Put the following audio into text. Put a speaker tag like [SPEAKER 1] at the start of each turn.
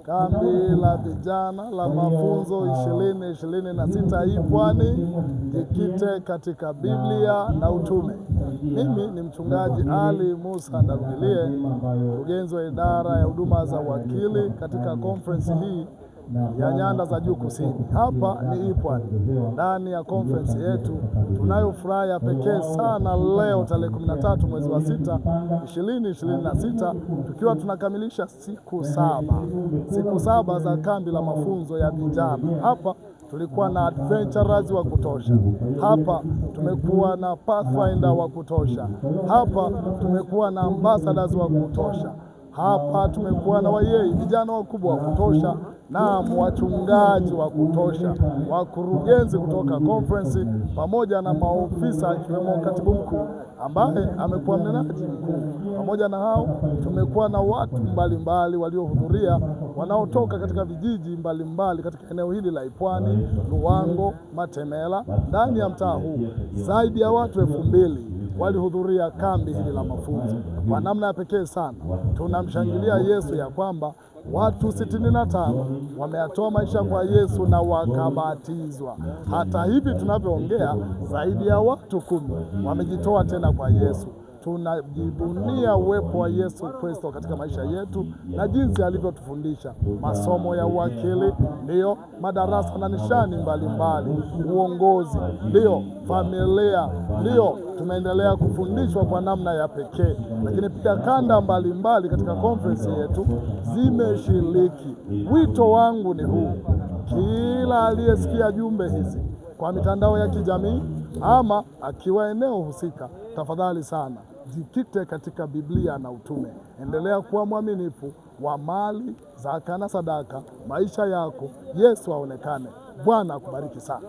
[SPEAKER 1] Kambi la vijana la mafunzo 2026 hii Pwani, jikite katika Biblia na utume. Mimi ni mchungaji Ali Musa Ndarugilie, mkurugenzi wa idara ya huduma za uwakili katika conference hii ya Nyanda za Juu Kusini. Hapa ni Ipwani, ndani ya conference yetu tunayo furaha ya pekee sana leo tarehe 13 mwezi wa 6 2026, tukiwa tunakamilisha siku saba za kambi la mafunzo ya vijana. Hapa tulikuwa na adventurers wa kutosha, hapa tumekuwa na pathfinder wa kutosha, hapa tumekuwa na ambassadors wa kutosha, hapa tumekuwa na wayei vijana wakubwa wa kutosha, na wachungaji wa kutosha, wakurugenzi kutoka conference, pamoja na maofisa akiwemo katibu mkuu ambaye amekuwa mnenaji mkuu. Pamoja na hao, tumekuwa na watu mbalimbali waliohudhuria wanaotoka katika vijiji mbalimbali katika eneo hili la Ipwani, Luwango, Matemela. Ndani ya mtaa huu zaidi ya watu 2000 walihudhuria kambi hili la mafunzo. Kwa namna ya pekee sana tunamshangilia Yesu ya kwamba watu 65 wameyatoa maisha kwa Yesu na wakabatizwa. Hata hivi tunavyoongea, zaidi ya watu 10 wamejitoa tena kwa Yesu. Tunajivunia uwepo wa Yesu Kristo katika maisha yetu na jinsi alivyotufundisha masomo ya uwakili, ndiyo madarasa na nishani mbalimbali, uongozi, ndiyo familia, ndiyo tumeendelea kufundishwa kwa namna ya pekee, lakini pia kanda mbalimbali katika conference yetu zimeshiriki. Wito wangu ni huu: kila aliyesikia jumbe hizi kwa mitandao ya kijamii ama akiwa eneo husika, tafadhali sana jikite katika Biblia na utume. Endelea kuwa mwaminifu wa mali, zaka na sadaka, maisha yako Yesu aonekane. Bwana akubariki sana.